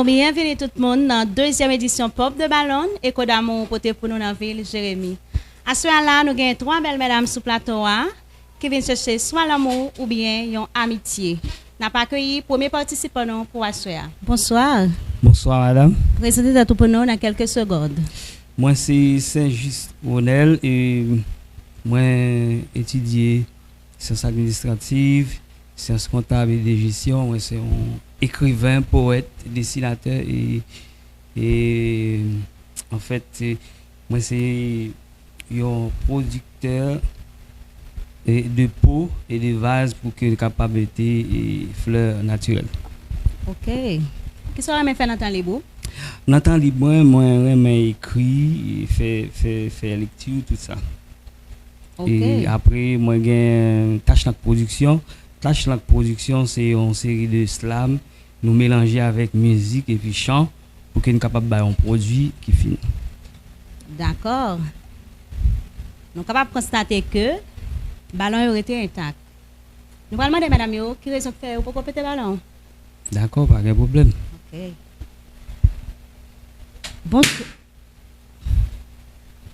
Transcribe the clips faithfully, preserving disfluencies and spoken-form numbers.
Byenvini tout moun nan dezyèm edisyon Pop de Ballon, Eko Damou pote pou nou nan vil Jeremi. Aswè a la, nou gen twa bèl medam sou plato a ki vin chèche swa lanmou oubyen yon amitye. N ap akeyi premye patisipan nou pou aswè a. Bonswa. Bonswa, madanm. Prezante tèt ou pou nou nan kèlke segond. Mwen se Sen Jis Ronèl e mwen etidye syans administrativ, syans kontab e de jesyon. Mwen se yon ekriven, powèt, desinatè e, e anfèt, e mwen se yon pwodiktè e de po e de vaz pou ke l kapab mete e flè natirèl. Ok. Kisa w renmen fè nan tan lib ou? Nan tan lib mwen, mwen renmen ekri, fè, fè, fè lekti, tout sa. Ok. E apre, mwen gen Tach Lank Pwodiksyon. Tach Lank Pwodiksyon, se yon seri de slam nou melanje avèk mizik epi chan pou ke n kapab bay yon pwodui ki fini. Dakò. Nou kapab konstate ke balon yo rete entak. Nou pral mande medam yo ki rezon k fè yo poko pete balon. Dakò, pa gen pwoblèm. Ok. Bon,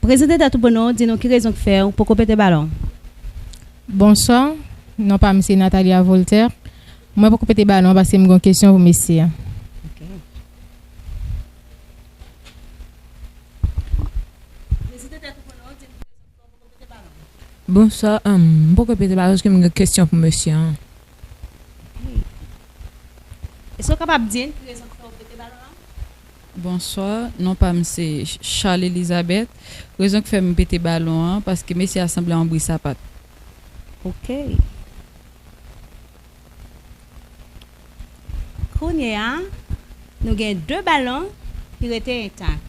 prezante tèt ou pou nou, di nou ki rezon k fè ou poko pete balon. Bonswa, non pa m se Natalia Voltaire. Mwen poko pete balon paske m gen yon kesyon pou mesye a. Ok. Prezante tèt ou pou nou, di nou ki rezon k fè ou poko pete balon. Bonswa, um, m poko pete balon paske m gen kesyon pou mesye an. Ok. Èske w kapab di n ki rezon k fè w pete balon an? Bonswa, non pa m se Ch-, Charles Elizabeth. Rezon k fè m pete balon an, paske mesye a sanble yon bri sapat. Ok. Kounye a, nou gen de balon ki rete entak.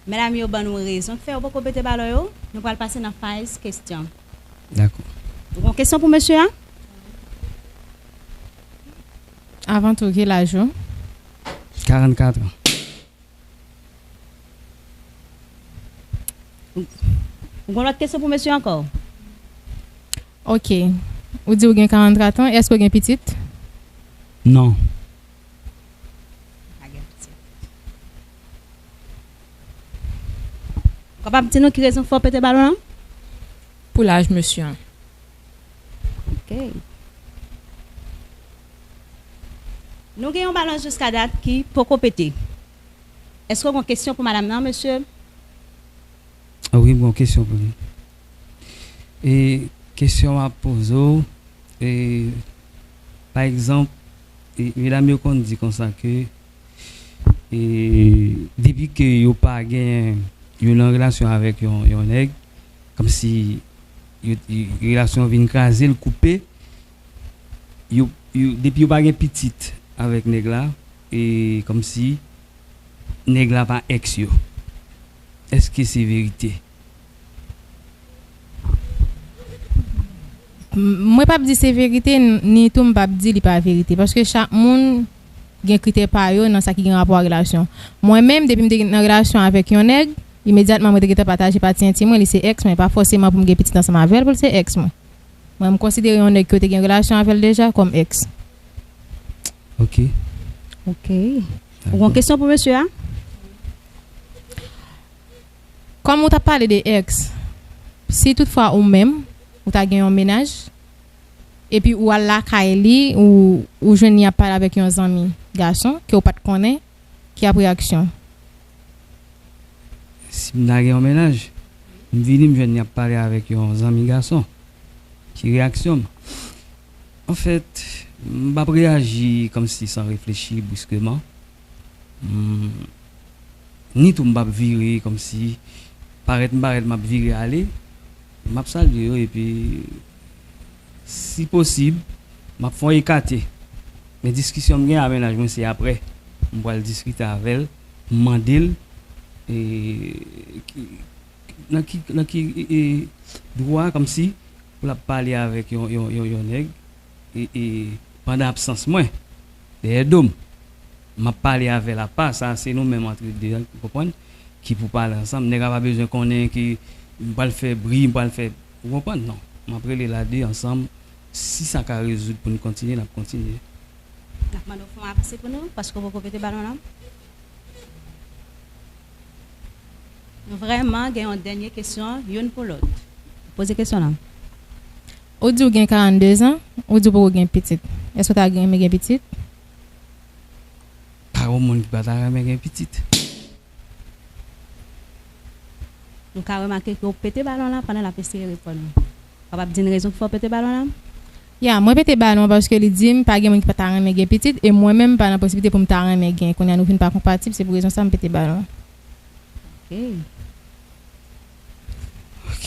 Medam yo ban nou rezon k fè yo poko pete balon yo. Nou pral pase nan faz kesyon. Dakò. Ou gen kesyon pou mesye a? Avan tou, ki laj ou? Karannkat an. Ou gen lòt kesyon pou mesye ankò? Ok. Ou di ou gen karannkat an, èske ou gen pitit? Non. Pa gen pitit. Ou kapab di nou ki rezon k fè w pete balon an? Pou laj mesye an. Ok. Nou gen yon balon jiska dat ki poko pete. Èske w gen kesyon pou madanm nan, mesye? Ah wi, m gen kesyon pou li. E kesyon m ap poze w, e, pa egzanp, e, medam yo konn di konsa ke, e, depi ke yo pa gen, yo nan relasyon avèk yon, yon nèg, kòmsi yo, yo, relasyon vin kraze, l koupe, yo, yo, depi yo pa gen pitit avèk nèg la, e kòmsi nèg la pa èks yo. Èske se verite? M-, mwen p ap di se verite, n-, ni tou m p ap di li pa verite, paske chak moun gen kritè pa yo nan sa ki gen rapò a relasyon. Mwen menm, depi m te nan relasyon avèk yon nèg, imedyatman mwen te gentan pataje pati entim mwen, li se èks mwen, pa fòseman pou m gen pitit ansanm avè l pou l se èks mwen. Mwen, m konsidere yon nèg ke w te gen relasyon avè l deja kòm èks. Ok. Ok. Ou gen kesyon pou mesye a? Kòm ou t ap pale de èks, si toutfwa ou menm, ou ta gen yon mennaj, epi ou al lakay li, ou, ou jwenn li ap pale avèk yon zanmi gason ke ou pa t konnen, ki ap reyaksyon? Si m ta gen yon mennaj, m vini, m jwenn li ap pale avèk yon zanmi gason, ki reyaksyon m? Anfèt, m p ap reyaji kòmsi san reflechi, briskeman. M, ni tou m p ap vire kòmsi, parèt m parèt, m ap vire ale. M ap salye yo epi, si posib, m ap fè yon ekate. Men diskisyon m gen a mennaj mwen se apre. M pral diskite avè l, m mande l, e, ki, nan ki, nan ki, e, e, dwa kòmsi pou l ap pale avèk yon, yon, yon, yon nèg, e, e, pandan absans mwen, dèyè do m. M ap pale avè l apa, sa se nou menm antre de, ou konprann, ki pou pale ansanm. Nèg la pa bezwen konnen ke m pral fè bri, m pral fè, ou konprann, non. M ap rele l a de ansanm, si sa ka rezoud pou n kontinye, n ap kontinye. N ap mande w fè yon avanse pou nou, paske w poko pete balon nan. Nou vrèman gen yon dènye kesyon, youn pou lòt. Poze kesyon nan. Ou di w gen karannde zan, ou di w poko gen pitit. Èske w ta renmen gen pitit? Pa yon moun ki pa ta renmen gen pitit. Nou ka remake ke w pete balon la pandan l ap eseye reponn ou. W kapab di n rezon ki fè w pete balon la? Ya, mwen pete balon paske li di m pa gen moun ki pa ta renmen gen pitit, e mwen menm m pa nan posiblite pou m ta renmen gen. Kounye a nou vin pa konpatib, se pou rezon sa m pete balon. Ok. Ok.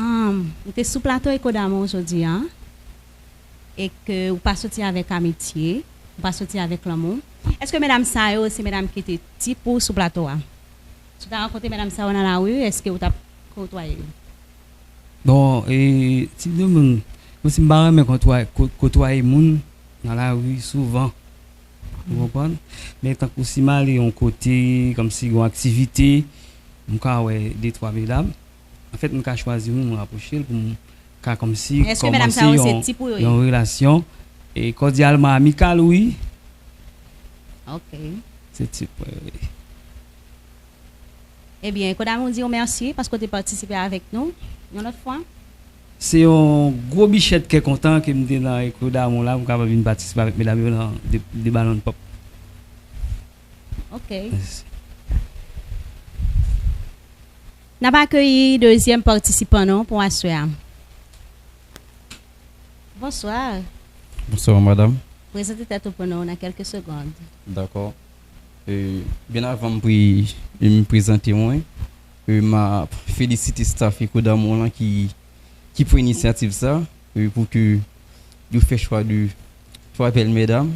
Ahn, ou te sou plato Eko Damou jodi a, e ke ou pa soti avèk amitye, ou pa soti avèk lanmou. Èske medam sa yo se medam ki te tip ou sou plato a? Si w ta rankontre medam sa yo nan lari, èske ou t ap kotwaye yo? Bon, e, tip de moun, kòmsi m pa renmen kotwaye, ko-, kotwaye moun nan lari souvan. Ou konprann? Men tankou si m ale yon kote, kòmsi yon aktivite, m ka wè de twa medam. Anfèt, m ka chwazi youn, m rapwoche l pou m ka kòmsi kòmanse yon, yon relasyon. E kòdyalman amikal, wi. Ok. Se tip, wi, wi. Ebyen, Eko Damou di w mèsi paske w te patisipe avèk nou yon lòt fwa. Se yon gwo bichèt kè kontan ke m te nan Eko Damou la, pou m kapab vin patisipe avèk medam yo nan de, de balon pòp. Ok. Mèsi. N ap akeyi dezyèm patisipan nou pou aswè a. Bonswa. Bonswa, madanm. Prezante tèt ou pou nou nan kèlke segond. Dakò. E, byen avan m pre-, m prezante mwen, e, m ap felisite staff Eko Damou lan ki, ki pran inisyativ sa, e, pou ke yo fè chwa de twa bèl medam.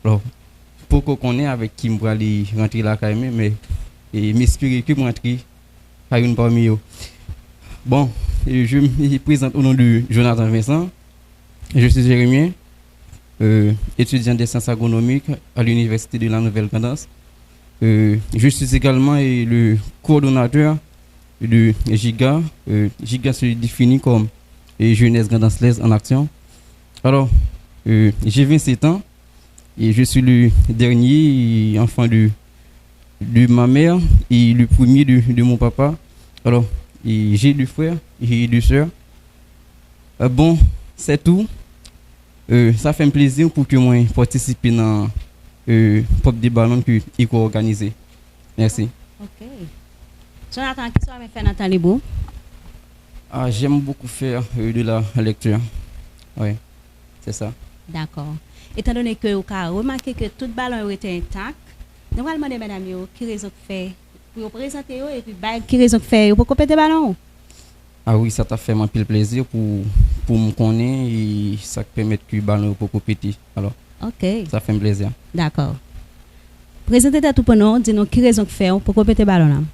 Alò, poko konnen avèk ki m prale rantre lakay mwen, men, e, m espere ke m rantre pa youn pami yo. Bon, e, je me présente au nom de Jonathan Vincent. Je suis Jérémien, euh, étudiant des sciences agronomiques à l'Université de la Nouvelle-Grand'Anse. Euh, je suis également, euh, le coordonnateur de JIGA. Euh, JIGA se définit comme, euh, Jeunesse Grand'Anse en Action. Alors, euh, j'ai vingt-sept ans et je suis le dernier enfant de, de ma mère et le premier de, de mon papa. Alors, et j'ai deux frères et deux sœurs. Euh, bon, c'est tout. Euh, sa fè m plezi pou ke mwen patisipe nan, euh, pòp de balon ke Eko òganize. Mèsi. Ok. Jonathan, kisa w renmen fè nan tan lib ou? Ah, j'aime beaucoup faire, euh, de la lecture. Ouais, c'est ça. Dakò. Etandone ke ou ka remake ke tout balon yo rete entak, nou pral mande medam yo ki rezon k fè pou yo prezante yo epi bay ki rezon k fè yo poko pete balon ou. Ah wi, sa t ap fè m anpil plezi pou, pou m konnen e sa k pèmèt ke balon yo poko pete. Alò, ok, sa fè m plezi. Dakò. Prezante tèt ou pou nou, di nou ki rezon k fè w poko pete balon nan.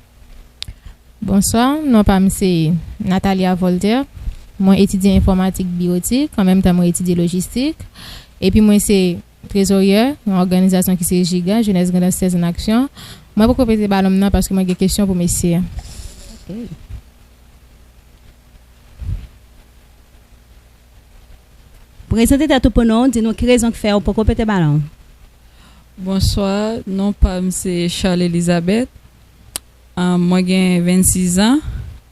Bonswa, non pa m se Nathalia Voltaire. Mwen etidye enfòmatik biyotik, an menm tan mwen etidye lojistik. Epi mwen se trezoryè yon òganizasyon ki se JIGA, Jeunesse Grand'Anse en Action. Mwen poko pete balon m nan paske mwen gen kesyon pou mesye a. Ok. Prezante tèt ou pou nou, di nou ki rezon k fè w poko pete balon. Bonswa, non pa m se Charles Elizabeth. Ahn, mwen gen vennsis an.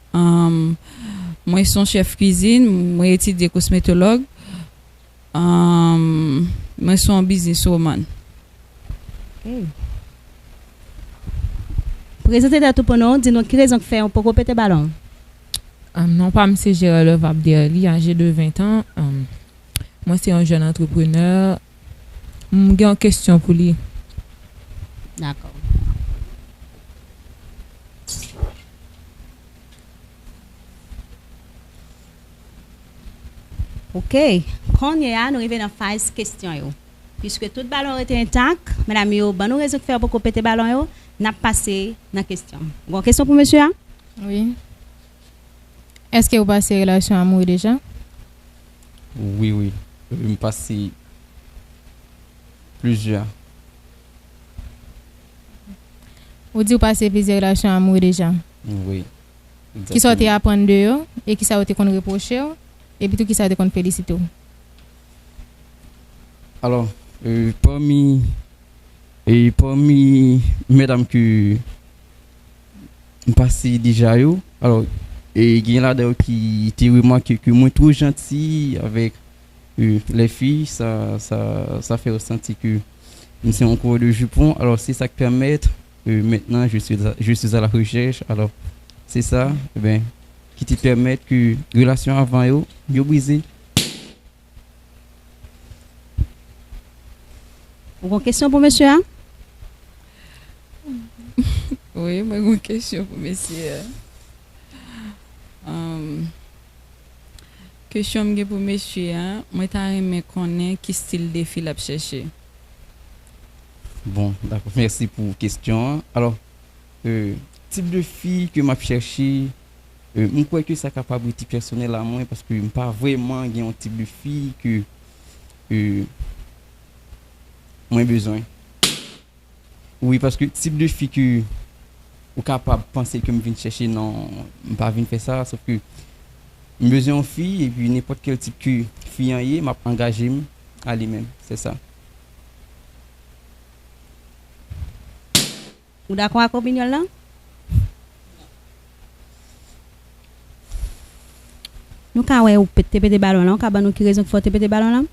Ahn, mwen se yon chèf kwizin, mwen etidye kosmetològ. Ahn, mwen se yon business woman. Ok. Prezante tèt ou pou nou, di nou ki rezon k fè w poko pete balon. Ahn, non pa m se Geralove Abderly, aje de ven an. Ahn, mwen se yon jèn antreprenè. M gen yon kesyon pou li. Dakò. Ok. Kounye a, nou rive nan faz kesyon yo. Piske tout balon rete entak, medam yo ban nou rezon k fè yo poko pete balon yo, n ap pase nan kesyon. Ou gen kesyon pou mesye a? Wi. Èske ou pase relasyon amoure deja? Wi, wi. M pase plizyè. Ou di ou pase plizyè relasyon amoure deja? Wi. Kisa w te aprann de yo? E kisa yo te konn repwoche w? Epi tou kisa yo te konn felisite w? Alò, euh, pami, e pami medam ke m pase deja yo, alò, e gen ladan yo ki te remake ke mwen two janti avèk, euh, les filles, sa, sa, sa fè yo santi ke m se yon kourè de jupon. Alò, se sa k pèmèt, euh, maintenant, je suis à, je suis à la recherche. Alò, se sa, e ben, ki te pèmèt ke relasyon avan yo, yo brize. Ou gon kesyon pou mesye a? Wi, mwen gon kesyon pou mesye a. Ahn, kesyon m gen pou mesye a, mwen ta renmen konnen ki stil de fi l ap chèche. Bon, dakò. Mèsi pou kesyon an. Alò, euh, tip de fi ke m ap chèche, euh, m kwè ke sa kapab rete pèsonèl a mwen, paske m pa vrèman gen yon tip de fi ke, euh, mwen bezwen. Wi, paske tip de fi ke ou kapab panse ke m vin chèche, non, m pa vin fè sa, sòf ke m bezwen yon fi, epi nenpòt kèl tip ke fi an ye, m ap angaje m a li menm. Se sa. Ou dakò ak opinyon l lan? Nou ka wè ou pete, pete balon lan, ou ka ban nou ki rezon ki fè w te pete balon lan?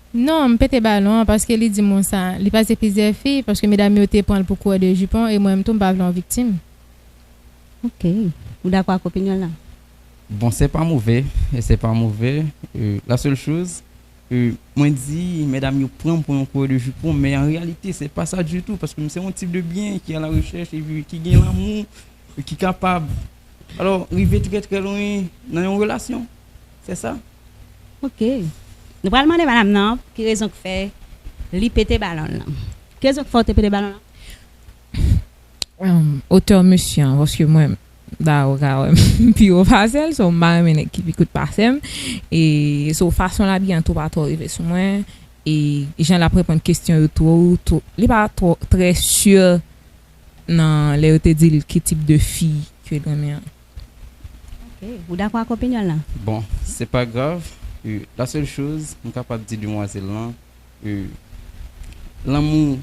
Non, m pete balon an paske li di m sa. Li pase plizyè fi, paske medam yo te pran l pou kourè de jupon, e mwen menm tou m pa vle yon viktim. Ok. Ou dakò ak opinyon l lan? Bon, c'est pas mauvais, c'est pas mauvais. Euh, la seule chose, euh, mwen di medam yo pran m pou yon kourè de jupon, men an reyalite se pa sa ditou, paske m se yon tip de byen ki a la rechèch epi ki gen lanmou, ki kapab, alò, rive trè trè lwen nan yon relasyon. Se sa. Ok. Nou pral mande madanm nan ki rezon ki fè li pete balon l lan. Ki rezon ki fè w te pete balon l lan? Otè mesye an, paske mwen, dayè ou ka wè m pi wo pase l, so m pa renmen nèg ki pi kout pase m. E so fason l abiye an tou pa twò rive sou mwen. E jan l ap reponn kesyon yo tou, tou li pa twò trè si nan lè yo te di l ki tip de fi ke l renmen an. Ok. Ou dakò ak opinyon l lan? Bon, se pa grav. Euh, la seule chose m kapab di demwazèl lan, euh, lanmou,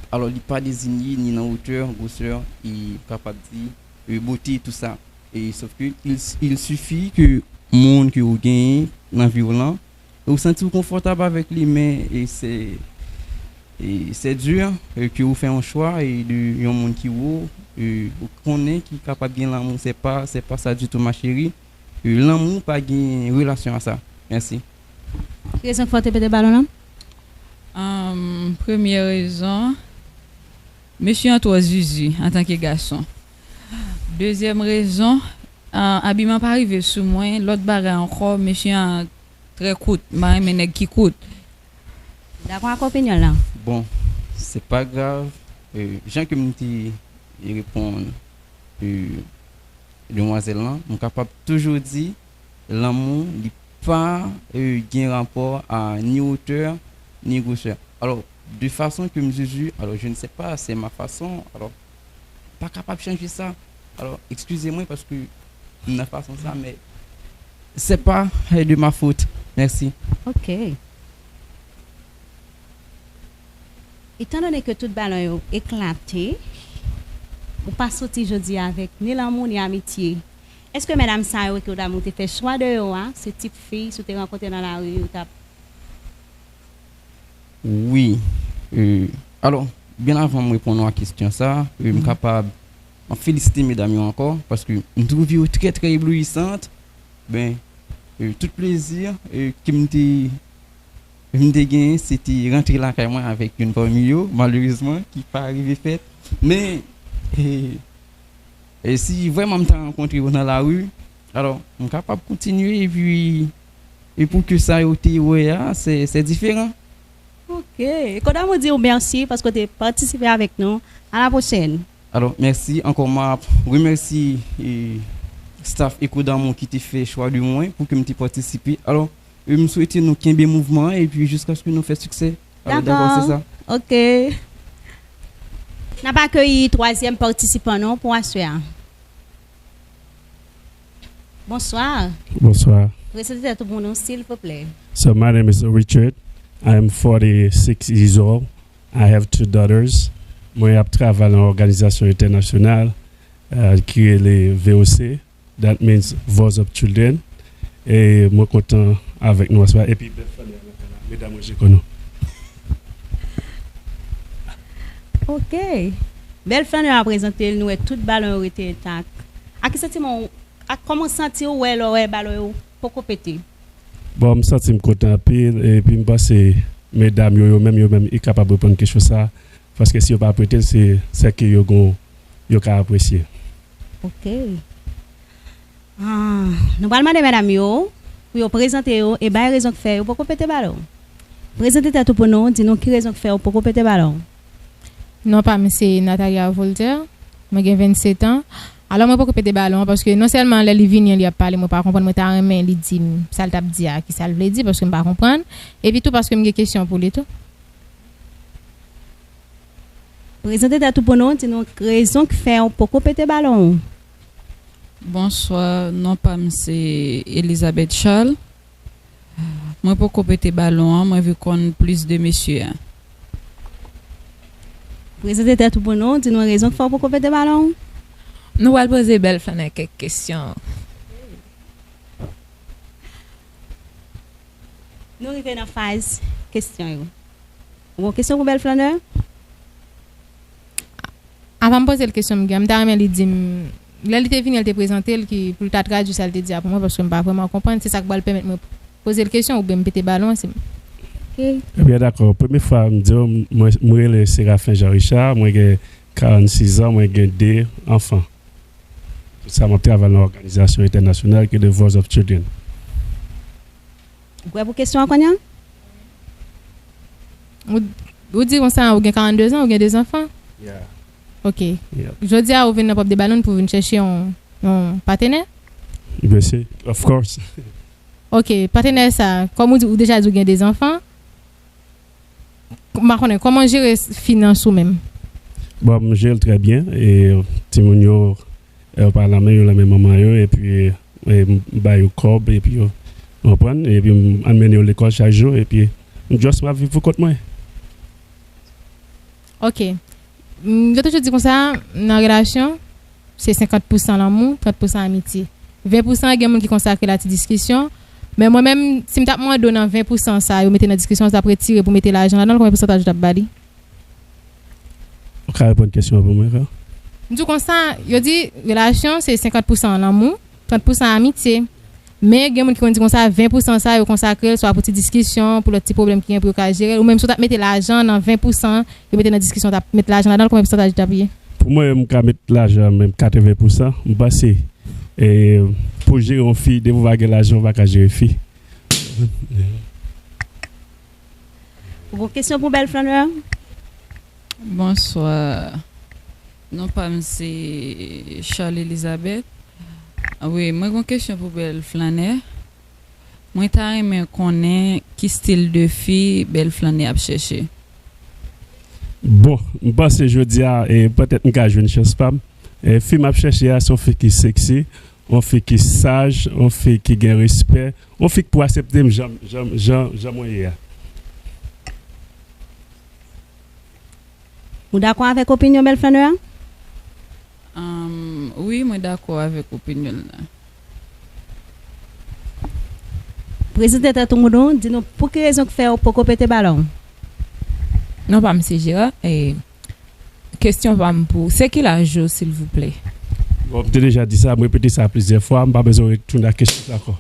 alò, li pa dezinye ni nan wotè, gwosè, e m kapab di, euh, bote, tou sa. E sòf ke il, il suffit ke moun ke ou genyen nan vi w lan, ou santi w konfòtab avèk li, men e se, e se di, e ke ou fè yon chwa e de yon moun ki wo, e ou konnen ki kapab gen lanmou, se pa, se pa sa ditou, ma chérie. E lanmou pa gen relasyon a sa. Mèsi. Ki rezon ki fè w te pete balon lan? Ahn, premyè rezon, mesye an twò zuzu antanke gason. Dezyèm rezon, ahn, abiman pa rive sou mwen. Lòt bagay ankò, mesye an trè kout. M pa renmen nèg ki kout. Dakò ak opinyon l lan? Bon, se pa grav. Euh, jan ke m te reponn, euh, demwazèl lan, m kapab toujou di lanmou, li pa, euh, gen rapò a ni wotè, ni gwosè. Alò, de fason ke m zuzu, alò, je ne sais pas, c'est ma façon, alò, m pa kapab chanje sa. Alò, eskize mwen paske m nan fason sa, men c'est pas, euh, de ma faute. Mèsi. Ok. Etandone ke tout balon yo eklate, ou pa soti jodi a avèk ni lanmou ni amitye. Èske medam sa yo ke w damou te fè chwa de yo a, se tip fi, si w te rankontre nan lari, ou t ap Wi. Euh, alò, byen avan m reponn w a kesyon sa, euh, m kapab, m ap felisite medam yo ankò, paske m twouve yo trè, trè eblouyisant. Ben, euh, tout plezi, euh, ke m te, m te genyen, se te rantre lakay mwen avèk youn pami yo, malerezman, ki pa rive fèt. Men, euh, e si vrèman m ta rankontre yo nan lari, alò, m kapab kontinye, epi, e pou ke sa yo te wè a, se, se diferan. Ok. Echo D'amour di w mèsi paske w te patisipe avèk nou. A la pwochèn. Alò, mèsi ankò. M ap remèsye, e, staff Echo D'amour ki te fè chwa de mwen pou ke m te patisipe. Alò, e, m swete nou kenbe mouvman an epi jiskaske nou fè siksè. Alò, dakò, se sa. Ok. N ap akeyi twazyèm patisipan nou pou aswè a. Bonsoir. Bonsoir. Prezante tèt ou pou nou, silvouplè. So my name is Richard. I am forty-six years old. I have two daughters. Mwen ap travay nan yon òganizasyon entènasyonal, eh, ki rele V O C. That means Voice of Children. E mwen kontan avèk nou aswè. Epi bèl fanmi a nan kay la. Medam, mwen je konn nou. Ok. Bèl flanè a prezante l, nou wè tout balon yo rete entak. Ak ki santiman w, ak kòman w santi w wè lè w wè balon yo poko pete? Bon, m santi m kontan anpil, epi m panse medam yo, yo menm, yo menm, yo kapab reponn kesyon sa a, paske si yo pa pete l, se, se ke yo gon, yo ka apresye. Ok. Ah, nou pral mande medam yo pou yo prezante yo e bay rezon k fè yo poko pete balon. Prezante tèt ou pou nou, di nou ki rezon k fè ou poko pete balon. Non pa m se Natalia Voltaire, mwen gen vennsetan. Alò mwen poko pete balon an paske non sèlman lè li vini an li ap pale mwen pa konprann, mwen ta renmen li di m sa l t ap di a, ki sa l vle di paske m pa konprann. Epi tou paske m gen kesyon pou li tou. Prezante tèt ou pou nou, di nou rezon k fè ou poko pete balon ou. Bonswa, non pa m se Elizabeth Charles. Mwen poko pete balon an, mwen vle konn plis de mesye a. Prezante tèt ou pou nou, di nou rezon k fè w poko pete balon ou. Nou pral poze bèl flanè kèk kesyon. Nou rive nan faz kesyon yo. Ou gon kesyon pou bèl flanè? Avan m poze l kesyon m gen an, m ta renmen li di m, lè li te vini, l te prezante l ki pou l ta tradui sa l te di a pou mwen paske m pa vrèman konprann. Se sa k pral pèmèt mwen poze l kesyon oubyen m pete balon an. Se... Ok. Ebyen dakò. Premye fwa m di w, mwen, mwen rele Séraphin Jean Richard, mwen gen karannsis an, mwen gen de anfan. Tout sa m ap travay nan òganizasyon entènasyonal ki The Voice of Children. Ou prè pou kesyon an kounye a? Ou, ou di konsa ou gen karannde zan, ou gen de zanfan? Yeah. Ok. Yeah. Jodi a ou vin nan Pop de Balon pou vin chèche yon, yon patenè? Bien sûr, of course. Ok, patenè sa, kòm ou di ou deja di ou gen de zanfan, m pa konnen kòman w jere finans ou menm? Bon, m jere l trè byen. E timoun yo, e, yo pa nan men yo, nan men manman yo, epi, e, m ba yo kòb, epi yo, w konprann, epi m anmennen yo lekòl chak jou, epi m just m ap viv pou kont mwen. Ok. Mm, yo toujou di konsa, nan relasyon, se senkant pousan lanmou, trant pousan amitye. Ven pousan gen moun ki konsakre l a ti diskisyon. Men mwen menm, si m t ap mande w nan ven pousan sa yo mete nan diskisyon, w t ap retire pou mete lajan ladan l, konbyen pousantaj ou t ap ba li? Ou ka reponn kesyon an pou mwen, frè? M di w konsa, yo di relasyon se senkant pousan lanmou, trant pousan amitye. Men gen moun ki konn di konsa, ven pousan sa yo konsakre l swa pou ti diskisyon, pou lòt ti pwoblèm ki gen pou yo ka jere l. Ou menm si w t ap mete lajan nan ven pousan yo mete nan diskisyon, w t ap met lajan ladan l, konbyen pousantaj li t ap ye? Pou mwen, m ka met lajan menm katreven pousan. M panse, e, pou jere yon fi, depi w pa gen lajan, w pa ka jere fi. Ou gon kesyon pou bèl flanè? Bonswa. Non pa m se Charles Elizabeth. Wi, mwen gon kesyon pou bèl flanè. Mwen ta renmen konnen ki stil de fi bèl flanè ap chèche. Bon, m panse jodi a, e, petèt m ka jwenn chans pa m. E, fi m ap chèche a, se yon fi ki sexy, yon fi ki saj, yon fi ki gen respè, yon fi ki pou aksepte m jan, jan, jan, jan mwen ye a. Ou dakò avèk opinyon bèl flanè a? Um, wi, mwen dakò avèk opinyon l la. Prezante tèt ou moun, di nou pou ki rezon k fè ou poko pete balon? Non pa m se Jera. E, kesyon pa m pou, se ki laj ou, silvouplè? Bon, m te deja di sa, m repete sa plizyè fwa, m pa bezwen retounen ak kesyon sa ankò.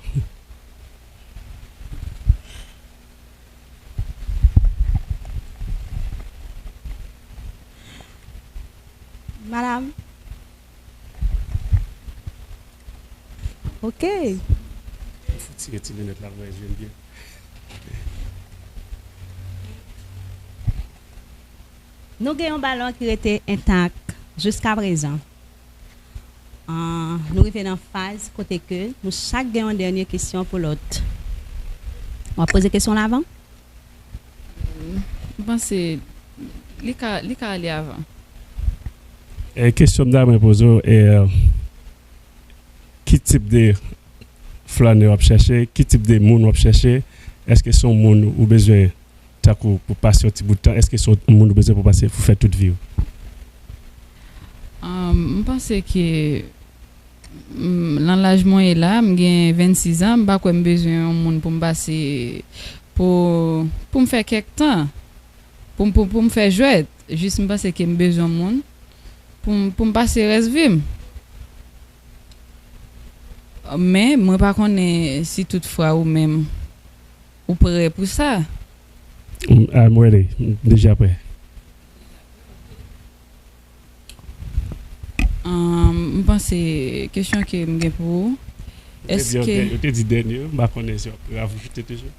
Madam. Ok. Fouti retire ti linèt la pou mwen jwenn byen. Nou gen yon balon ki rete entak jiska prezan. Ah, nou rive nan faz kote ke nou chak gen yon dènye kesyon pou lòt. W ap poze kesyon la avan? M panse li ka, li ka ale avan. E kesyon m ta renmen poze w, e, ki tip de flanè w ap chèche? Ki tip de moun w ap chèche? Èske se yon moun ou bezwen tankou pou pase yon ti bout tan? Èske se yon moun ou bezwen pou pase, pou fè tout vi w? Um, m panse ke, mm, nan laj mwen ye la, m gen vennsis an, m pa kwè m bezwen yon moun pou m pase, pou, pou m fè kèk tan, pou m, pou, pou m fè jwèt. Jis m panse ke m bezwen moun pou m, pou m pase rès vi m. Men, mwen pa konnen si toutfwa ou menm, ou prè pou sa. M, I'm ready. M deja prè. Um, m panse kesyon ke m gen pou ou, èske, ou te di dènye, m pa konnen si w ap rajoute toujou.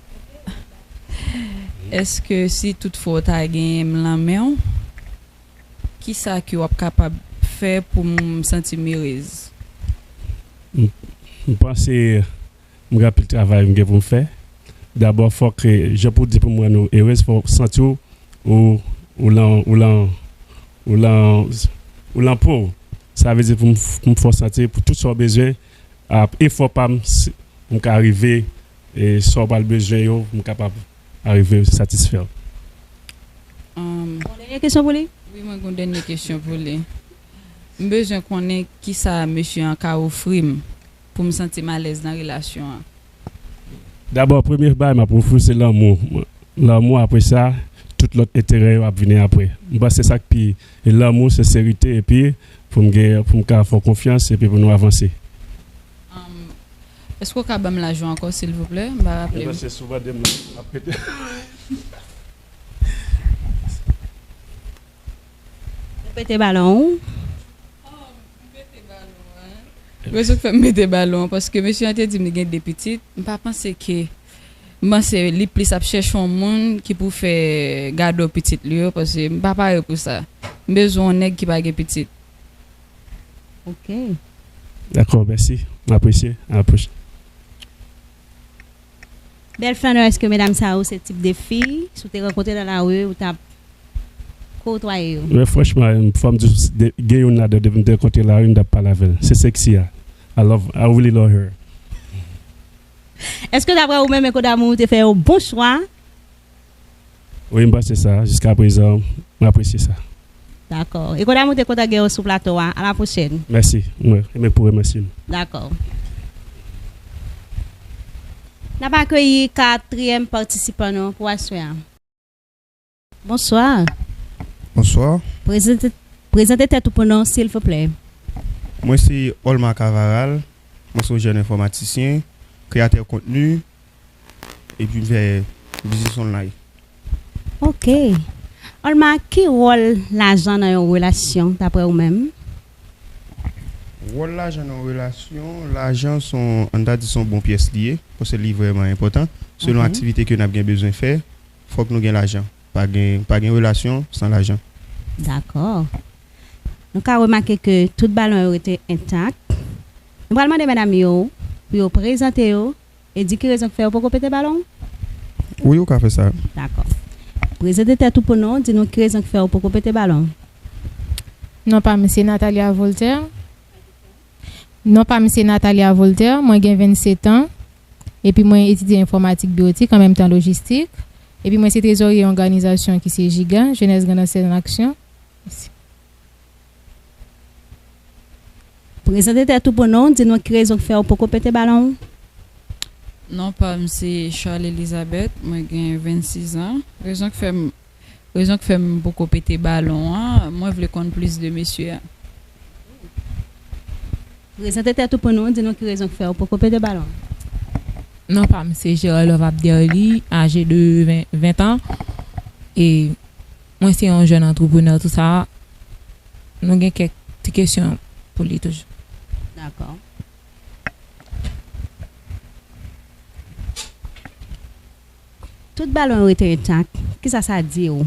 Èske si toutfwa w ta genyen m nan men w, kisa ke w ap kapab fè pou m santi m erez? M, m panse m gen anpil travay m gen pou m fè. Dabò, fòk, eh, jan pou di pou m rann ou erez, fòk w santi w, ou, ou lan, ou lan, ou lan, ou lan po w. Sa vle di pou m, pou m fè w santi pou tout sa w bezwen, ap efò pa m, si, pou m ka rive, eh, sa w pral bezwen yo, pou m kapab arive satisfè w. Um, Yon dènye kesyon pou li? Wi, mwen gen yon dènye kesyon pou li. M bezwen konnen kisa mesye an ka ofri m pou m santi m alèz nan relasyon an. Dabò, premye bagay m ap ofri w se lanmou. Lanmou, apre sa, tout lòt enterè yo ap vini apre. M panse sa k pi, e lanmou, senserite, epi pou m gen, pou m ka fè w konfyans, epi pou nou avanse. Um, èske w ka ban m laj ou ankò, silvouplè? M pa raple m. Ebyen, se souvan de m ap pete. Ou pete balon ou? Rezon k fè m pete balon an, paske mesye an te di m li gen de pitit. M pa panse ke, m panse li plis ap chèche yon moun ki pou fè gado pitit li yo, paske m pa pare pou sa. M bezwen yon nèg ki pa gen pitit. Ok. Dakò, mèsi. M apresye. A la pwochèn. Bèl flannè, èske medam sa yo se tip de fi, si w te rankontre nan lari, ou t ap kotwaye yo? Men franchman, fò m di w, de, gen youn ladan, depi m te rankontre lari, m t ap pale avè l. Se sexy a. I love, I really love her. Èske daprè ou menm, Eko Damou te fè yon bon chwa? Wi, m panse sa. Jiska prezan, m apresye sa. Dakò. Eko Damou te kontan gen w sou plato a. A la pwochèn. Mèsi. Mwen, e mwen pou remèsye m. Dakò. N ap akeyi katriyèm patisipan nou pou aswè a. Bonswa. Bonswa. Prezante, prezante tèt ou pou nou, silvouplè. Mwen se Olma Cavaral. Mwen se yon jèn enfòmatisyen, kreyatè kontni, epi m fè biznis online. Ok. Olma, ki wòl lajan nan yon relasyon, daprè ou menm? Wòl lajan nan yon relasyon, lajan se yon, ann ta di se yon bon pyès li ye, paske li vrèman enpòtan. Selon aktivite ke n ap gen bezwen fè, fòk nou gen lajan. Pa gen, pa gen relasyon san lajan. Dakò. Nou ka remake ke tout balon yo rete entak. Nou pral mande medam yo pou yo prezante yo e di ki rezon k fè yo poko pete balon. Wi, ou ka fè sa. Dakò. Prezante tèt ou pou nou, di nou ki rezon k fè yo poko pete balon. Non pa m se Natalia Voltaire. Non pa m se Natalia Voltaire, mwen gen vennset an, epi mwen etidye enfòmatik biwotik an menm tan lojistik, epi mwen se trezorye yon òganizasyon ki se Jiga, Jeunesse Grande Anse en Action. Mèsi. Prezante tèt ou pou nou, di nou ki rezon k fè w poko pete balon. Non pa m se Charles Elizabeth, mwen gen vennsis an. Rezon k fè m Rezon k fè m poko pete balon an, mwen vle konn plis de mesye a. Prezante tèt ou pou nou, di nou ki rezon k fè w poko pete balon. Non pa m se Gerard Love Abderly, aje de ven, ven an, e mwen se yon jèn antreprenè, tou sa. Nou gen kèk ti kesyon pou li toujou. Dakò. Tout balon yo rete entak. Kisa sa di w?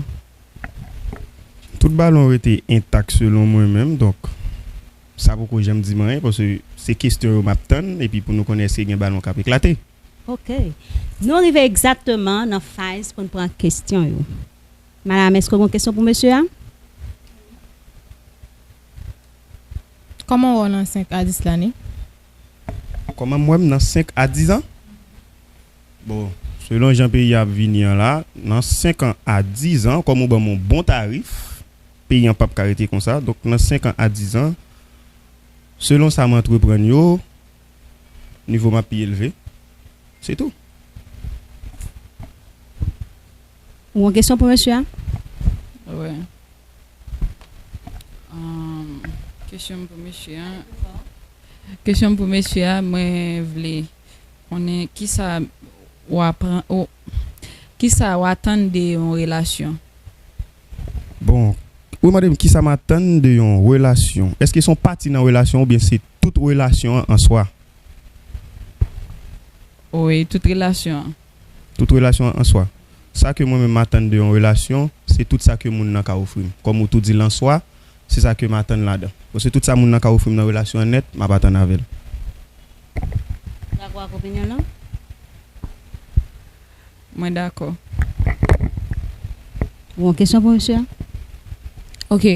Tout balon yo rete entak selon mwen menm, donk sa poko janm di m anyen, paske se kesyon yo m ap tann, epi pou nou konnen èske gen balon k ap eklate. Ok. Nou rive egzakteman nan faz pou n pran kesyon yo. Madam, èske w gen kesyon pou mesye a? Kòman w wè w nan senk a dis lane? Kòman m wè m nan senk a dis an? Bon, Selon jan peyi a ap vini an la, nan senk an a diz an, kòm ou ban m yon bon tarif, peyi an p ap ka rete konsa. Donk, nan senk an a diz an, selon sa m antreprann yo, nivo m ap pi elve. Se tou. Ou gen kesyon pou mesye a? Wi. Um, kesyon m pou mesye a. Kesyon m pou mesye a, mwen vle konnen kisa w aprann, ou, kisa w atann de yon relasyon? Bon, ou mande m kisa m atann de yon relasyon. Èske se yon pati nan relasyon oubyen se tout relasyon an an swa? Wi, tout relasyon an. Tout relasyon an an swa. Sa ke mwen menm m atann de yon relasyon, se tout sa ke moun nan ka ofri m. Kòm ou tou di l an swa, se sa ke m atann ladan. Bon, se tout sa moun nan ka ofri m nan relasyon an nèt, m ap atann avè l. Dakò ak opinyon lan? Mwen dakò. Ou gen kesyon pou mesye a? Ok.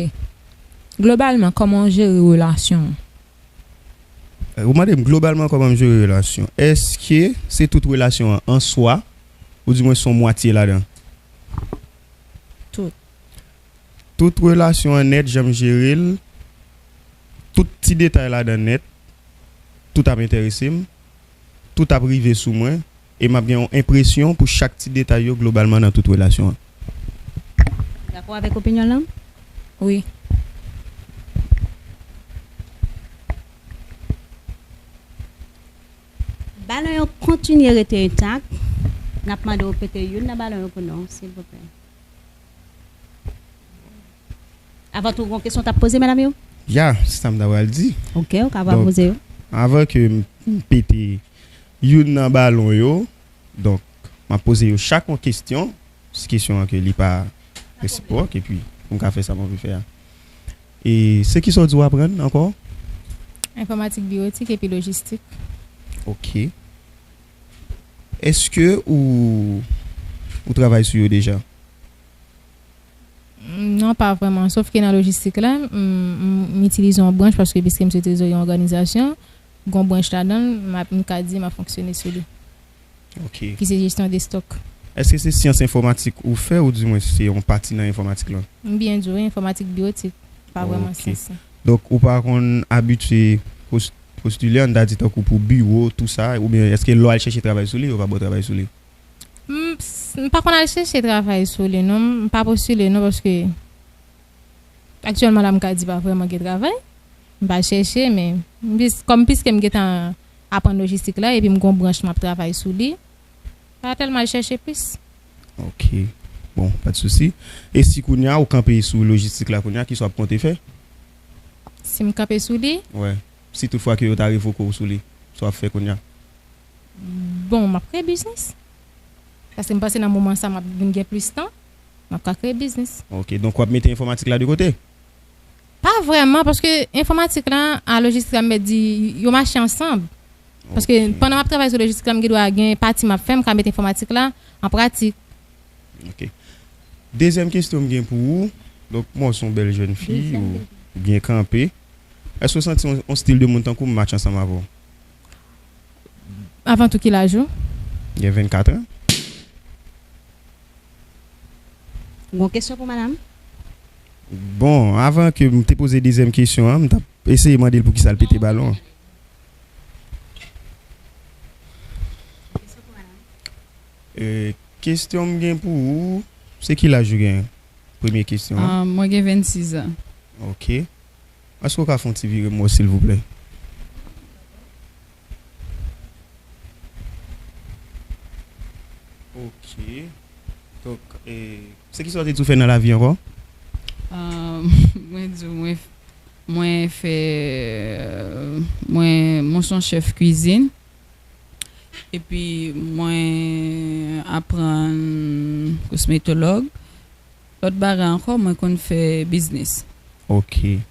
Globalman, kòman w jere relasyon w? Ou mande m globalman kòman m jere relasyon. Èske se tout relasyon an an swa, oudimwen se yon mwatye ladan? Tout. Tout relasyon an nèt, jan m jere l, tout ti detay ladan nèt, tout ap enterese m, tout ap rive sou mwen, e m ap gen yon enpresyon pou chak ti detay yo globalman nan tout relasyon an. Dakò avèk opinyon lan? Wi. Balon yo kontinye rete entak. N ap mande w pete youn nan balon yo pou nou, silvouplè. Avan tou, gon kesyon w t ap poze, medam yo? Ya, se sa m ta pral di. Ok, ou ka pral poze yo. Avan ke m pete youn nan balon yo, donk, m ap poze yo chak yon kesyon. Si kesyon an ke li pa resipwok, epi pou m ka fè sa m anvi fè a. E se kisa w di w aprann ankò? Enfòmatik biwotik epi lojistik. Ok. Èske ou, ou travay sou yo deja? Non, pa vrèman. Sof ke nan lojistik la, m, m, m itilize yon branch paske piske m se trezorye yon òganizasyon, gon branch ladan l, m ap, m ka di m ap fonksyone sou li. Ok. Ki se jesyon de stòk. Èske se syans enfòmatik ou fè oudimwen se yon pati nan enfòmatik lan? M byen di w, enfòmatik biwotik. Pa vrèman syans lan. Donk, ou pa konn abitye pos-, postile, ann ta di tankou pou biwo, tou sa, oubyen èske lè w al chèche travay sou li, yo pa ba w travay sou li? M, m pa konn al chèche travay sou li, non. M pa postile, non, paske aktyèlman la, m ka di pa vrèman gen travay. M pa chèche, men m plis, kòm piske m gentan aprann lojistik la, epi m gon branch m ap travay sou li, pa tèlman al chèche plis. Ok. Bon, pa de sousi. E si kounye a ou kanpe sou lojistik la kounye a, kisa w ap konte fè? Si m kanpe sou li? Wè. Si toutfwa ke yo ta revoke w sou li, sa w ap fè kounye a? Bon, m ap kreye biznis. Paske m panse nan moman sa, m ap vin gen plis tan, m ap ka kreye biznis. Ok, donk w ap mete enfòmatik la de kote? Pa vrèman, paske enfòmatik la a lojistik la, m mèt di, yo mache ansanm. Paske pandan m ap travay sou lojistik la, m gen dwa gen pati m ap fè, m ka met enfòmatik la an pratik. Ok. Dezyèm kesyon m gen pou ou. Donk, mwen, w se yon bèl jèn fi, ou byen kanpe. Èske w santi yon, yon stil de moun tankou m match ansanm avè w? Avan tou, ki laj ou? Gen vennkat an. Gon kesyon pou madanm? Bon, avan ke m te poze dezyèm kesyon an, m t ap eseye mande l poukisa l pete balon an. E, kesyon m gen pou ou, se ki laj ou genyen? Premye kesyon an. Ah, mwen gen vennsis an. Ok. Èske w ka fè yon ti vire m wè w, silvouplè? Ok. Donk, e, se kisa w te di w fè nan lavi ankò? Ah, mwen di w, mwen, mwen fè, mwen, mwen se yon chèf kwizin. Epi mwen aprann kosmetològ. Lòt bagay ankò, mwen konn fè biznis. Ok.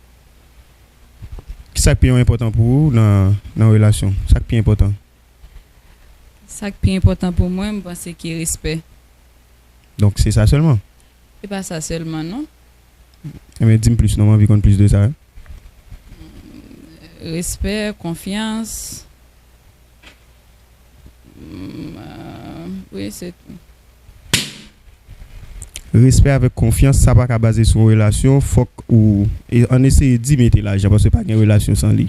Kisa k pi enpòtan pou ou nan, nan relasyon? Sa k pi enpòtan? Sa k pi enpòtan pou mwen, m panse ki respè. Donk, se sa sèlman? Se pa sa sèlman, non. Enben, di m plis, non, m anvi konn plis de sa. Respè, konfyans, mm, euh, Wi, se tou. Respè avèk konfyans, sa pa ka baze sou yon relasyon, fòk ou, e, ann eseye di mete lajan, paske pa gen relasyon san li.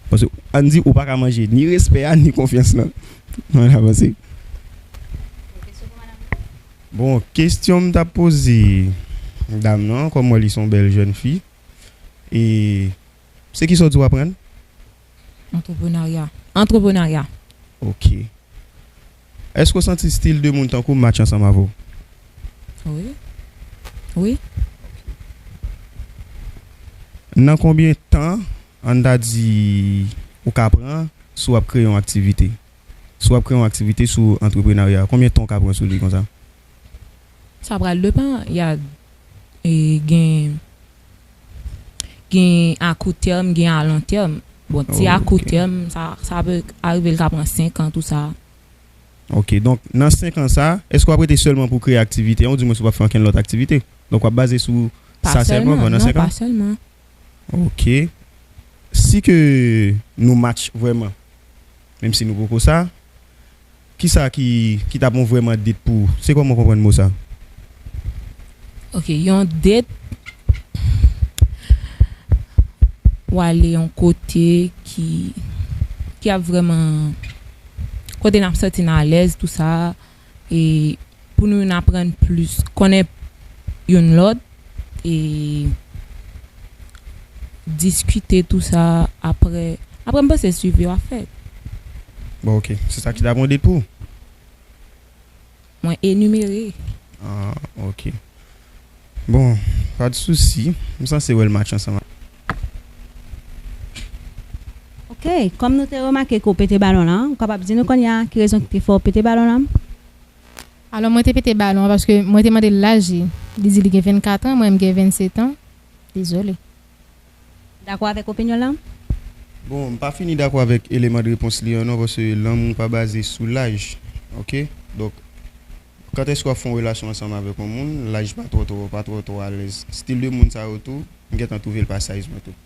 Paske, ann di, ou pa ka manje ni respè a, ni konfyans lan. Mwen la panse. Bon, kesyon m t ap poze dam nan, kòm mwen li se yon bèl jèn fi, e se kisa w di w aprann? Antreprenarya. Antreprenarya. Ok. Èske w santi stil de moun tankou w match ansanm avè w? Wi. Wi. Nan konbyen tan, ann ta di, ou ka pran si w ap kreye yon aktivite? Si w ap kreye yon aktivite sou antreprenarya, konbyen tan w ka pran sou li konsa? Sa pral depann. Y a e, gen gen a kou tèm, gen a lon tèm. Bon, ti a kou tèm, sa, sa pe arive l ka pran senk an, tou sa. Ok, donk nan senk an sa, èske w ap rete sèlman pou kreye aktivite an, oudimwens ou p ap fè okenn lòt aktivite? Donk w ap baze sou sa sèlman pandan senk an? Pa sèlman. Ok. Si ke nou match vrèman, menm si nou poko sa, kisa ki, ki t ap yon vrèman date pou ou? Se kòman w konprann mo sa? Ok, yon date, w ale yon kote ki, ki ap vrèman, kote n ap santi n alèz, tou sa, e pou nou aprann plis, konnen youn lòt, e diskite tou sa, apre, apre m panse swivi w ap fèt. Bon, ok. Se sa ki t ap yon date pou ou? Mwen enimere. Ah, ok. Bon, pa de sousi. M sanse wè l match ansanm. Ok, kòm nou te remake ke w pete balon lan, ou kapab di nou kounye a ki rezon ki te fè w pete balon lan? Alò, mwen te pete balon an paske mwen te mande l laj li. Li di li gen vennkat an, mwen m gen vennset an. Dezole. Dakò avèk opinyon lan? Bon, m pa fini dakò avèk eleman de repons li an non, paske lanmou pa baze sou laj. Ok? Donk, kantèske w ap fè yon relasyon ansanm avèk yon moun, laj pa twò twò, pa twò twò alèz. Stil de moun sa yo tou, m gentan twouve l pa size mwen tou.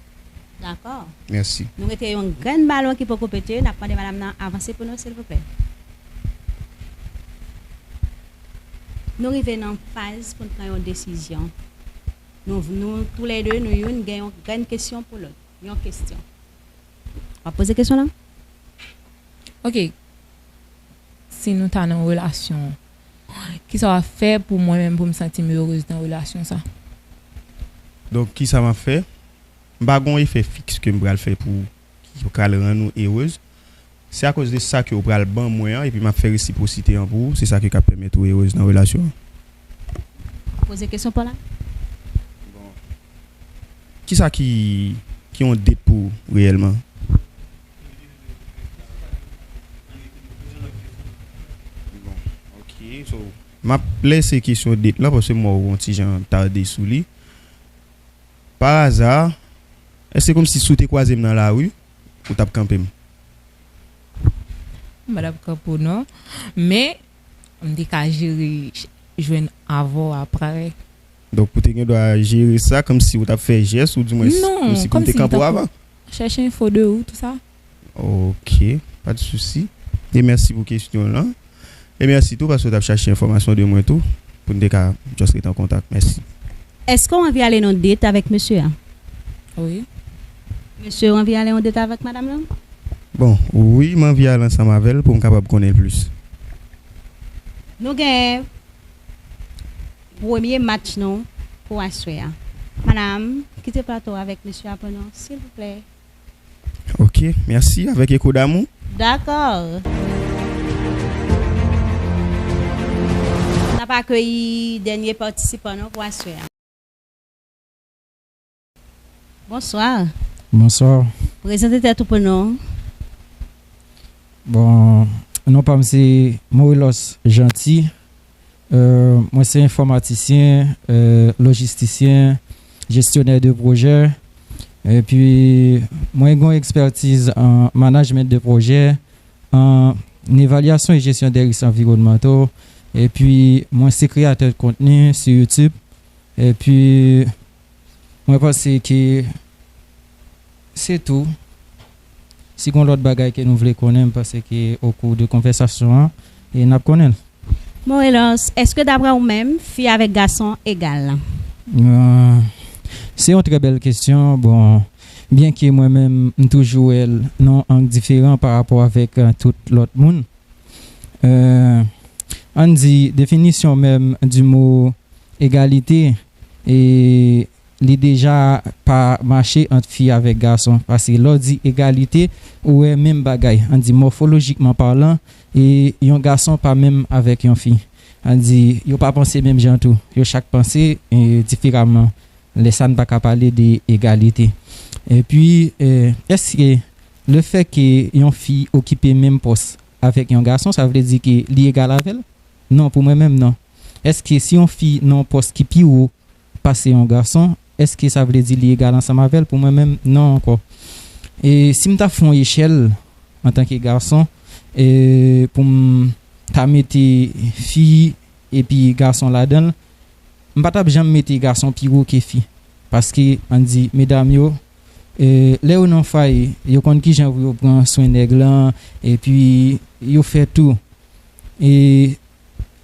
Dakò. Mèsi. Nou rete yon grenn balon ki poko pete, n ap mande madanm nan avanse pou nou, silvouplè. Nou rive nan faz pou n pran yon desizyon. Nou, nou toulède, nou youn gen yon grenn kesyon pou lòt. Yon kesyon. W ap poze kesyon lan? Ok. Si nou ta nan yon relasyon, kisa w ap fè pou mwen menm, pou m santi m erez nan relasyon sa? Donk, kisa m ap fè? M pa gen yon efè fiks ke m pral fè pou, ki pral rann ou erez. Se akoz de sa ke w pral ban mwen an, epi m ap fè resipwosite an pou ou, se sa ki ka pèmèt ou erez nan relasyon an. Poze kesyon pa w la. Kisa ki, ki yon date pou ou reyèlman? Bon, ok. So, m ap lese kesyon date lan, paske m wè w yon ti jan tade sou li. Pa aza, èske kòmsi si w te kwaze m nan lari, ou t ap kanpe m? M pa t ap kanpe w non. Men, m te ka jere ch-, jwenn avè w apre. Donk, ou te gen dwa jere sa kòmsi ou t ap fè jès, oudimwens, kòmsi pou m te kanpe w avan? Chèche enfo de ou, tou sa. Ok, pa de sousi. E mèsi pou kesyon lan. E mèsi tou paske w t ap chache enfòmasyon de mwen tou, pou n te ka just rete an kontak. Mèsi. Èske w anvi ale nan date avèk mesye a? Wi. Mesye w anvi ale nan date avèk madanm lan? Bon, wi, m anvi ale ansanm avè l pou m kapab konnen l plis. Nou gen premye match nou pou aswè a. Madanm, kite plato a avèk mesye a pou nou, silvouplè. Ok, mèsi. Avèk Eko Damou. Dakò. N ap akeyi dènye patisipan nou pou aswè a. Bonswa. Bonswa. Prezante tèt ou pou nou. Bon, non pa m se Morilos Jeanty. Euh, mwen se enfòmatisyen, euh, lojistisyen, jestyonè de pwojè. Epi, mwen gen yon ekspètiz an management de pwojè, an evalyasyon e jesyon de risk anviwònmanto. Epi, mwen se kreyatè de kontni sou YouTube. Epi, mwen panse ke se tou. Si gen lòt bagay ke nou vle konnen, m panse ke okou de konvèsasyon an, e n ap konnen l. Morelors, èske daprè ou menm, fi avèk gason egal? Euh, se yon trè bèl kesyon. Bon, byenke mwen menm, m toujou wè l nan yon ang diferan pa rapò avèk, euh, tout lòt moun. Euh, ann di, definisyon menm di mo egalite, e li deja pa mache ant fi avèk gason. Paske lè w di egalite, ou wè menm bagay. Ann di, mòfolojikman palan, e yon gason pa menm avèk yon fi. Ann di, yo pa panse menm jan tou. Yo chak panse, e, diferaman. Lè sa, n pa ka pale de egalite. Epi, e, èske lefètke yon fi okipe menm pòs avèk yon gason, sa vle di ke li egal avè l? Non, pou mwen menm, non. Èske si yon fi nan yon pòs ki pi wo pase yon gason, èske sa vle di li egal ansanm avè l? Pou mwen menm, non ankò. E si m ta fè yon echèl antanke gason, e pou m ta mete fi epi gason ladan l, m pa t ap janm mete gason pi wo ke fi. Paske, ann di, medam yo, e, lè yo nan fwaye, yo konn kijan pou yo pran swen nèg lan, epi yo fè tou. E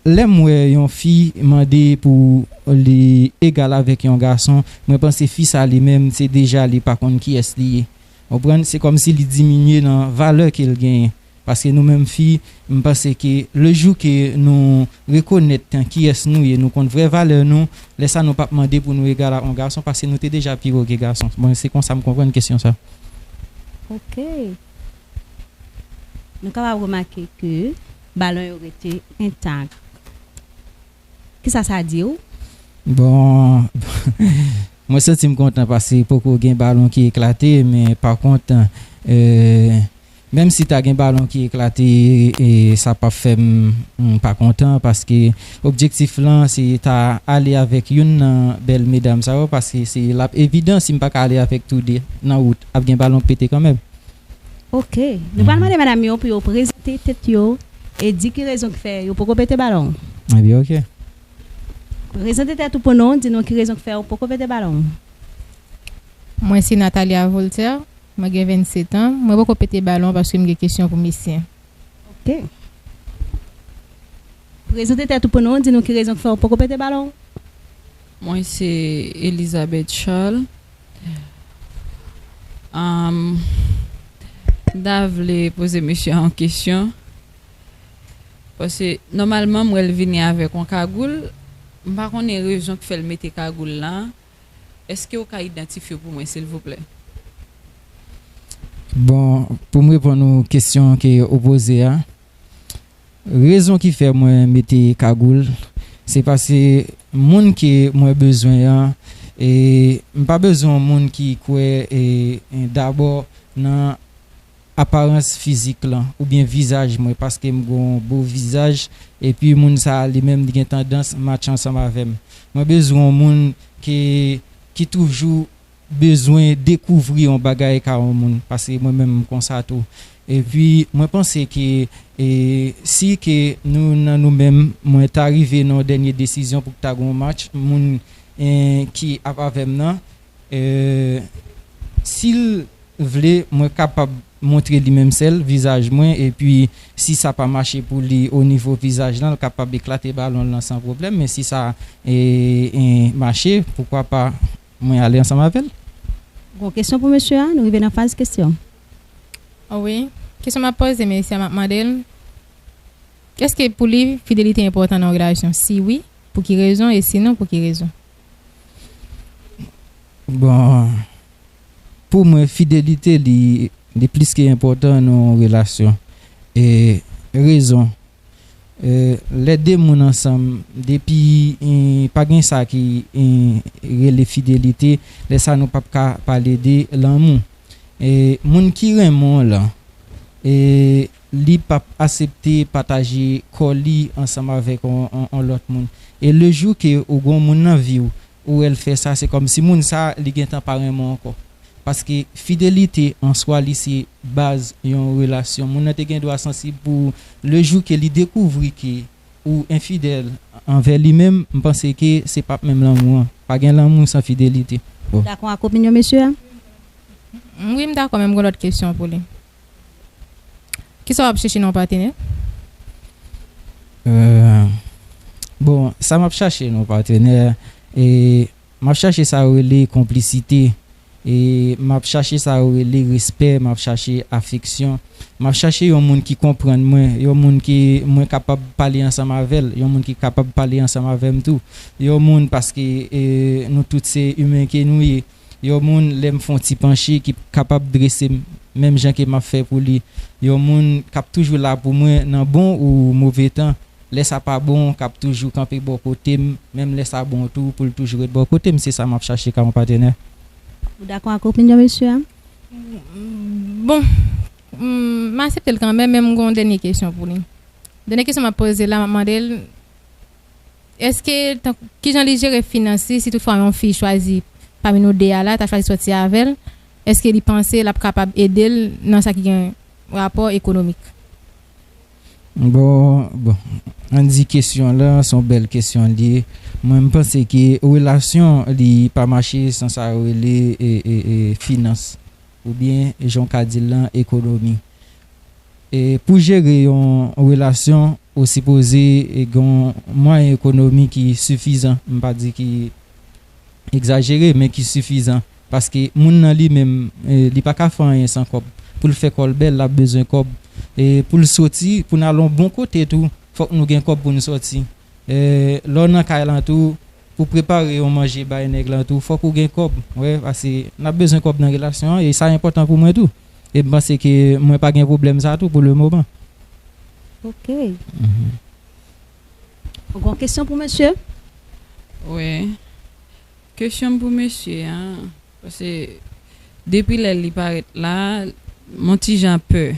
lè m wè yon fi mande pou li egal avèk yon gason, mwen panse fi sa li menm, se deja li pa konn kiyès li ye. Ou konprann? Se kòmsi li diminye nan valè ke l genyen. Paske nou menm fi, m panse ke le jou ke nou rekonèt kiyès nou ye, nou konn vrè valè nou, lè sa nou p ap mande pou nou egal a yon gason, paske nou te deja pi wo ke gason. Bon, se konsa m konprann kesyon sa. Ok. Nou kapab remake ke balon yo rete entak. Kisa sa di w? Bon, mwen santi m kontan paske poko gen balon ki eklate, men pa kont, e, menm si ta gen balon ki eklate, e, sa p ap fè m, m pa kontan paske objektif lan se ta ale avèk youn nan bèl medam sa yo, paske se l ap evidan si m pa ka ale avèk tou de nan wout, ap gen balon k pete kanmenm. Ok. Nou pral mande medam yo pou yo prezante tèt yo e di ki rezon ki fè yo poko pete balon. Ebyen, ok. Prezante tèt ou pou nou, di nou ki rezon ki fè ou poko pete balon. Mwen se Nathalia Voltaire, mwen gen vennset an. Mwen poko pete balon paske m gen kesyon pou mesye. Ok. Prezante tèt ou pou nou, di nou ki rezon ki fè ou poko pete balon. Mwen se Elizabeth Charles. Am, m ta vle poze mesye a yon kesyon. Paske, nòmalman, m wè l vini avèk yon kagoul. M pa konnen rezon k fè l mete kagoul la. Èske w ka idantifye pou mwen, silvouplè? Bon, pou m reponn ou kesyon ke ou poze a, rezon ki fè mwen mete kagoul, se paske moun ke mwen bezwen an, e m pa bezwen yon moun ki kwè, e, e, dabò nan aparans fizik lan, oubyen vizaj mwen, paske m gen yon bo vizaj, epi moun sa a, li menm, li gen tandans match ansanm avè m. Mwen bezwen yon moun ki, ki toujou bezwen dekouvri yon bagay ka yon moun, paske mwen menm m konsa tou. Epi, mwen panse ke, e, si ke nou, nan nou menm, mwen ta rive nan yon dènye desizyon pou k ta gen yon match, moun, e, ki ap avè m nan, e, si l vle, mwen kapab montre li menm sèl vizaj mwen, epi si sa pa mache pou li o nivo vizaj lan, l kapab eklate balon lan san pwoblèm, men si sa, e, e, mache, poukwa pa mwen ale ansanm avè l. Gon kesyon pou mesye a, nou rive nan faz kesyon. Ah wi. Kesyon m ap poze mesye a, m ap mande l, èske pou li, fidelite enpòtan nan yon relasyon? Si wi, pou ki rezon? E si non, pou ki rezon? Bon, pou mwen, fidelite, li, li plis ke enpòtan nan yon relasyon. E rezon, e, lè de moun ansanm, depi, e, pa gen sa ki, e, rele fidelite, lè sa nou p ap ka pale de lanmou. E moun ki renmen w lan, e li p ap aksepte pataje kò li ansanm avèk on, on, on lòt moun. E le jou ke ou gon moun nan vi w, ou wè l fè sa, se kòmsi moun sa, li gentan pa renmen w ankò. Paske fidelite an swa, li se baz yon relasyon. Moun nan te gen dwa sansib pou le jou ke li dekouvri ke ou enfidèl anvè li menm, m panse ke se p ap menm lanmou an. Pa gen lanmou san fidelite. Bon. Dakò ak opinyon mesye a? Wi, m dakò, men m gen lòt kesyon pou li. Kisa w ap chèche nan yon patnè? Euh, bon, sa m ap chache non patnè, e m ap chache sa yo rele konplisite, e m ap chache sa yo rele respè, m ap chache afeksyon, m ap chache yon moun ki konprann mwen, yon moun ki mwen kapab pale ansanm avè l, yon moun ki kapab pale ansanm avè m tou, yon moun paske e, nou tout se imen ke nou ye, yon moun lè m fè yon ti panche ki kapab drese m, menm jan ke m ap fè pou li, yon moun k ap toujou la pou mwen nan bon ou move tan, lè sa pa bon, k ap toujou kanpe bò kote m, menm lè sa bon tou, pou l toujou ret bò kote m, se sa m ap chache ka yon patnè. Ou dakò ak opinyon mesye a? Bon, m, m aksepte l kanmenm, men m gen yon dènye kesyon pou li. Dènye kesyon m ap poze la, m ap mande l, èske, tank, kijan li jere finans li, si toutfwa yon fi chwazi pami nou de a la, ta chwazi sòti avè l, èske li panse l ap kapab ede l nan sa ki gen rapò ekonomik? Bon, bon, ann di kesyon lan, se yon bèl kesyon li ye. Mwen, m panse ke relasyon li pa mache san sa yo rele e, e, e, finans, oubyen, jan w ka di l lan, ekonomi. E pou jere yon relasyon, ou sipoze e, gen yon mwayen ekonomi ki sifizan. M pa di ki egzajere, men ki sifizan. Paske moun nan li menm, e, li pa ka fè anyen san kòb. Pou l fè kò l bèl, l ap bezwen kòb. E pou l soti, pou n al yon bon kote tou, fòk nou gen kòb pou n sòti. E lè w nan kay lan tou, pou prepare yon manje bay nèg lan tou, fòk ou gen kòb. Wè, paske n ap bezwen kòb nan relasyon an, e sa enpòtan pou mwen tou. E m panse ke mwen pa gen pwoblèm sa tou pou le moman. Ok. Mhm. Ou gen kesyon pou mesye? Wi. Kesyon m pou mesye a, paske depi lè li parèt la, m on ti jan pè.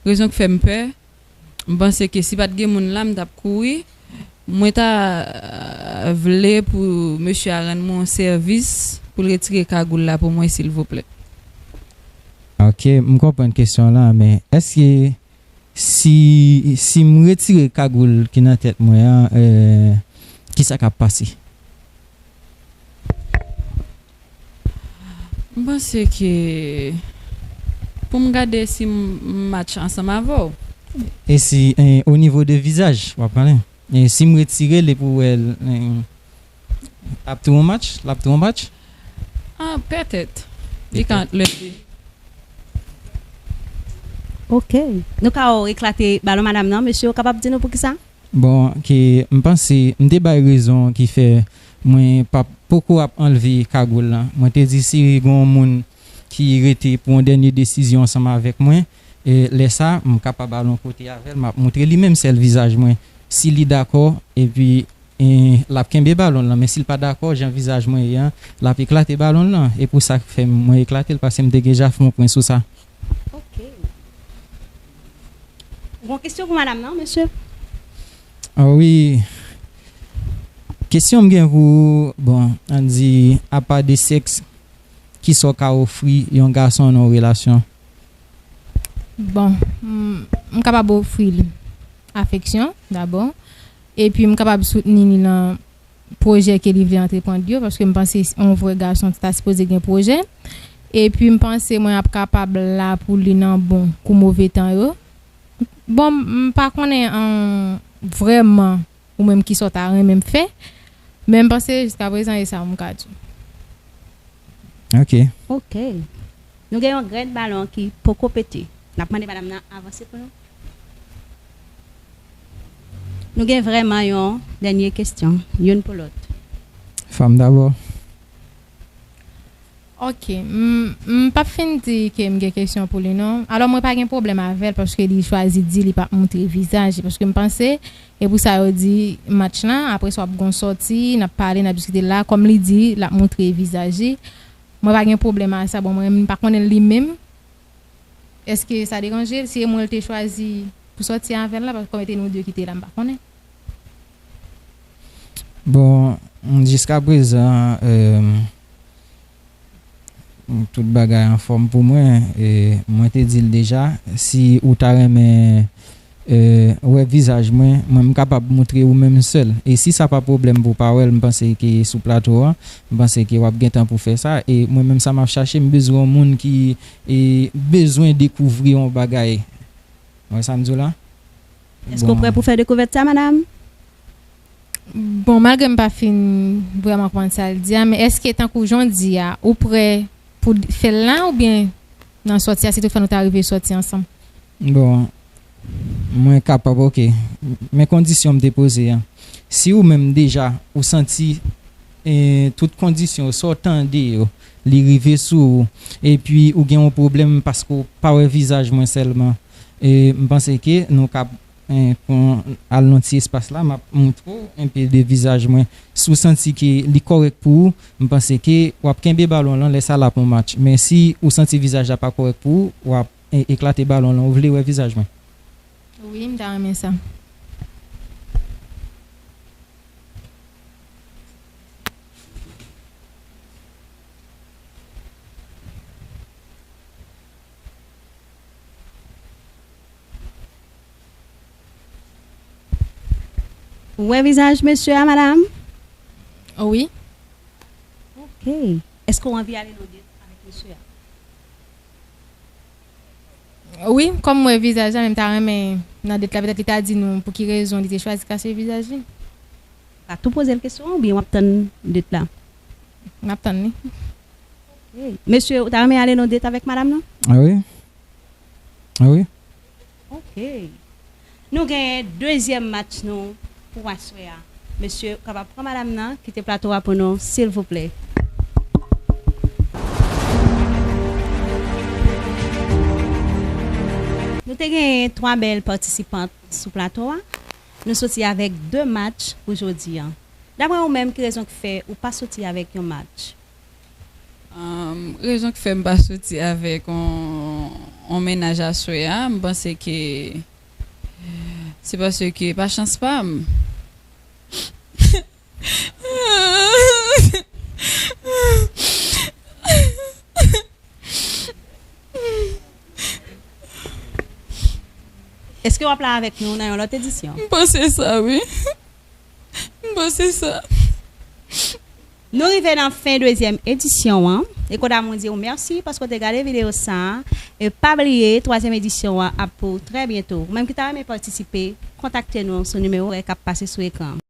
Rezon k fè m pè, m panse ke si pa t gen moun la, m t ap kouri. Mwen ta, euh, vle pou mesye a rann mwen yon sèvis pou l retire kagoul la pou mwen, silvouplè. Ok, m konprann kesyon la, men èske si, si m retire kagoul ki nan tèt mwen an, euh, kisa k ap pase? M panse ke pou m gade si m, m match ansanm avè w. E si, eh, o nivo de vizaj, w ap pale? E si m retire l epi w wè l, eh, ap tou yon match? L ap tou yon match? Ah, petèt. Li ka ant le de. Ok. Nou ka eklate balon madanm nan, mesye, ou kapab di nou poukisa? Bon, ke m panse, m te bay rezon ki fè mwen pa poko ap anlve kagoul lan. Mwen te di si gen yon moun ki rete pou yon dènye desizyon ansanm avèk mwen, e lè sa, m kapab al yon kote avè l, m ap montre li menm sèl vizaj mwen. Si li dakò, epi, e, l ap kenbe balon lan. Men si l pa dakò, jan vizaj mwen ye an, l ap eklate balon lan. E pou sa k fè mwen eklate l, paske m te genja fè yon pwen sou sa. Ok. Ou gen kesyon pou madanm nan, mesye? Ah wi. Kesyon m gen pou ou, bon, ann di, apa de sèks, kisa w ka ofri yon gason nan yon relasyon? Bon, m, m kapab ofri l afeksyon, dabò. Epi m kapab soutni li nan pwojè ke li vle antreprann yo, paske m panse yon vrè gason ta sipoze gen pwojè. Epi m panse mwen ap kapab la pou li nan bon kou move tan yo. Bon, m pa konnen, an, vrèman ou menm kisa w ta renmen m fè, men m panse jiskaprezan e sa m ka di w. Ok. Ok. Nou gen yon grenn balon ki poko pete. N ap mande madanm nan avanse pou nou. Nou gen vrèman yon dènye kesyon, youn pou lòt. Fanm dabò. Ok, m, m p ap fin di ke m gen kesyon pou li non. Alò, mwen pa gen pwoblèm avè l paske li chwazi di li p ap montre vizaj li, paske m panse, e pou sa yo di match lan, apre sa w ap gon sòti, n ap pale, n ap diskite la, kòm li di, l ap montre vizaj li. Mwen pa gen pwoblèm a sa, bon, mwen, m pa konnen li menm. Èske sa deranje l? Si e mwen l te chwazi pou sòti avè l la, paske kòm e te nou de ki te la, m pa konnen. Bon, jiskaprezan, euh, tout bagay anfòm pou mwen. E mwen te di l deja, si ou ta renmen, euh, wè vizaj mwen, mwen m kapab montre ou menm sèl. E si sa pa pwoblèm pou w pa wè l, m panse ke sou plato a, m panse ke w ap gen tan pou fè sa. E mwen menm sa m ap chache, m bezwen yon moun ki, e, bezwen dekouvri yon bagay. Wè sa m di w la? Èske w prè pou fè dekouvèt sa, madanm? Bon, malgre m pa fin vrèman konprann sa l di a, men èske tankou jan w di a, ou prè pou fè l la oubyen nan sòti a, si toutfwa nou ta rive sòti ansanm? Bon, mwen kapab, oke. Men kondisyon m te poze a. Si ou menm deja, ou santi, eh, tout kondisyon yo, sa w tande yo, li rive sou ou, epi ou gen yon pwoblèm paske w pa wè vizaj mwen sèlman, e m panse ke nou ka eh, pou al nan ti espas la, m ap montre w enpe de vizaj mwen. Si w santi ke li kòrèk pou ou, m panse ke w ap kenbe balon lan, lè sa l ap yon match. Men si ou santi vizaj la pa kòrèk pou ou, w ap, eh, eklate balon lan. Ou vle wè vizaj mwen? Wi, m ta renmen sa. Ou wè vizaj mesye a, madanm? Wi. Ok. Èske w anvi ale nan det avèk mesye a? Wi, kòm m wè vizaj la, men m ta renmen nan det la, petèt li ta di nou pou ki rezon li te chwazi kache vizaj li. Ou ka tou poze l kesyon an oubyen w ap tann det la? M ap tann li. Ok. Mesye, ou ta renmen ale nan det avèk madanm nan? Ah wi. Ah wi. Ok. Nou gen dezyèm match nou pou aswè a. Mesye, ou kapab pran madanm nan, kite plato a pou nou, silvouplè. Nou te gen twa bèl patisipant sou plato a. Nou soti avèk de match pou jodi a. Daprè ou menm, ki rezon ki fè ou pa soti avèk yon match? Ahn, rezon ki fè m pa soti avèk on, on mennaj aswè a, m panse ke se paske pa chans pa m. Èske w ap la avèk nou nan yon lòt edisyon? M panse sa, wi. M panse sa. Nou rive nan fen dezyèm edisyon an. E Koda, mwen di w mèsi paske w te gade videyo sa a. E pa bliye, twazyèm edisyon an ap pou trè byento. Ou menm ki ta renmen patisipe, kontakte nou sou nimewo k ap pase sou ekran.